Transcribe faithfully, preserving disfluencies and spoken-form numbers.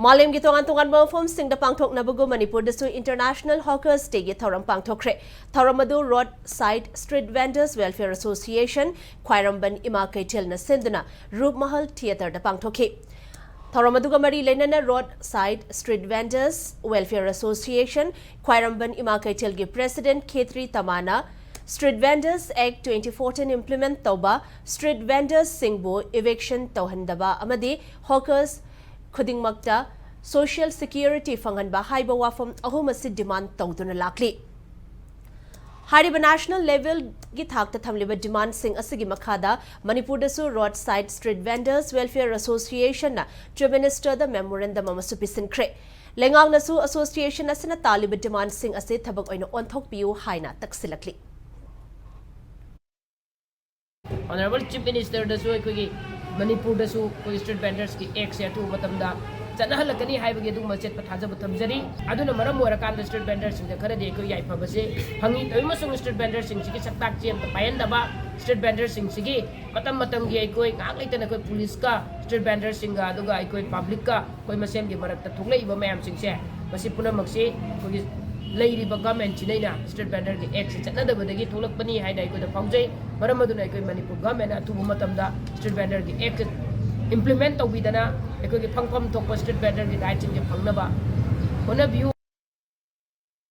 ꯃꯥꯂꯦꯝꯒꯤ ꯇꯣꯉꯥꯟ ꯇꯣꯉꯥꯟꯕ ꯃꯐꯝꯁꯤꯡꯗ ꯄꯥꯡꯊꯣꯛꯅꯕꯒꯨꯝ ꯃꯅꯤꯄꯨꯔꯗꯁꯨ International Hawkers Day ꯒꯤ ꯊꯧꯔꯝ ꯄꯥꯡꯊꯣꯛꯈ꯭ꯔꯦ꯫ ꯊꯧꯔꯝ ꯑꯗꯨ Roadside Street Vendors Welfare Association, ꯈ꯭ꯋꯥꯏꯔꯝꯕꯟ ꯏꯃꯥ ꯀꯩꯊꯦꯜꯅ ꯁꯤꯟꯗꯨꯅ ꯔꯨꯞꯃꯍꯜ Theatre ꯗ ꯄꯥꯡꯊꯣꯛꯈꯤ꯫ ꯊꯧꯔꯝ ꯑꯗꯨꯒ ꯃꯔꯤ ꯂꯩꯅꯅ Roadside Street Vendors Welfare Association, ꯈ꯭ꯋꯥꯏꯔꯝꯕꯟ ꯏꯃꯥ ꯀꯩꯊꯦꯜꯒꯤ President ꯈꯦꯇ꯭ꯔꯤ ꯇꯃꯥꯅ Street Vendors Act twenty fourteen implement ꯇꯧꯕ, street vendors ꯁꯤꯡꯕꯨ eviction ꯇꯧꯍꯟꯗꯕ ꯑꯃꯗꯤ hawkers ꯈꯨꯗꯤꯡꯃꯛꯇ social security ꯐꯪꯍꯟꯕ ꯍꯥꯏꯕ ꯋꯥꯐꯝ ꯑꯍꯨꯝ ꯑꯁꯤ demand ꯇꯧꯗꯨꯅ ꯂꯥꯛꯂꯤ꯫ ꯍꯥꯏꯔꯤꯕ national level ꯒꯤ ꯊꯥꯛꯇ ꯊꯝꯂꯤꯕ demand ꯁꯤꯡ ꯑꯁꯤꯒꯤ ꯃꯈꯥꯗ ꯃꯅꯤꯄꯨꯔꯗꯁꯨ Roadside Street Vendors Welfare Association ꯅ Chief Minister ꯗ memorandum ꯑꯃꯁꯨ ꯄꯤꯁꯤꯟꯈ꯭ꯔꯦ꯫ ꯂꯩꯉꯥꯛꯅꯁꯨ association ꯑꯁꯤꯅ ꯇꯥꯜꯂꯤꯕ demand ꯁꯤꯡ ꯑꯁꯤ ꯊꯕꯛ ꯑꯣꯏꯅ ꯑꯣꯟꯊꯣꯛꯄꯤꯌꯨ ꯍꯥꯏꯅ ꯇꯛꯁꯤꯜꯂꯛꯂꯤ꯫ Honourable Chief Minister ꯗꯁꯨ ꯑꯩꯈꯣꯏꯒꯤ ꯃꯅꯤꯄꯨꯔꯗꯁꯨ ꯑꯩꯈꯣꯏ street vendors ꯀꯤ act ꯁꯦ ꯑꯊꯨꯕ ꯃꯇꯝꯗ ꯆꯠꯅꯍꯜꯂꯛꯀꯅꯤ ꯍꯥꯏꯕꯒꯤ ꯑꯗꯨꯒꯨꯝꯕ ꯑꯆꯦꯠꯄ ꯊꯥꯖꯕ ꯊꯝꯖꯔꯤ꯫ ꯑꯗꯨꯅ ꯃꯔꯝ ꯑꯣꯏꯔꯀꯥꯟꯗ street vendors ꯁꯤꯡꯗ ꯈꯔꯗꯤ ꯑꯩꯈꯣꯏ ꯌꯥꯏꯐꯕꯁꯦ ꯐꯪꯉꯤ꯫ ꯇꯧꯏꯃꯁꯨꯡ street vendors ꯁꯤꯡꯁꯤꯒꯤ ꯁꯛꯇꯥꯛ ꯆꯦ ꯑꯃꯠꯇ ꯄꯥꯏꯍꯟꯗꯕ, street vendors ꯁꯤꯡꯁꯤꯒꯤ ꯃꯇꯝ ꯃꯇꯝꯒꯤ ꯑꯩꯈꯣꯏ ꯉꯥꯏꯍꯥꯛ ꯂꯩꯇꯅ ꯑꯩꯈꯣꯏ police ꯀ street vendors ꯁꯤꯡꯒ ꯑꯗꯨꯒ ꯑꯩꯈꯣꯏ public ꯀ ꯑꯩꯈꯣꯏ ꯃꯁꯦꯟꯒꯤ ꯃꯔꯛꯇ ꯊꯣꯛꯂꯛꯏꯕ ꯃꯌꯥꯝꯁꯤꯡꯁꯦ, ꯃꯁꯤ ꯄꯨꯝꯅꯃꯛꯁꯤ ꯑꯩꯈꯣꯏꯒꯤ ꯂꯩꯔꯤꯕ government ꯁꯤꯅ ꯑꯩꯅ street vendor ꯒꯤ act ꯁꯤ ꯆꯠꯅꯗꯕꯗꯒꯤ ꯊꯣꯛꯂꯛꯄꯅꯤ ꯍꯥꯏꯅ ꯑꯩꯈꯣꯏꯗ ꯐꯥꯎꯖꯩ꯫ ꯃꯔꯝ ꯑꯗꯨꯅ ꯑꯩꯈꯣꯏ ꯃꯅꯤꯄꯨꯔ government ꯅ ꯑꯊꯨꯕ ꯃꯇꯝꯗ street vendor ꯒꯤ act implement ꯇꯧꯕꯤꯗꯅ ꯑꯩꯈꯣꯏꯒꯤ ꯐꯪꯐꯝ ꯊꯣꯛꯄ street vendor ꯒꯤ right ꯁꯤꯡꯁꯦ ꯐꯪꯅꯕ ꯍꯣꯠꯅꯕꯤꯌꯨ꯫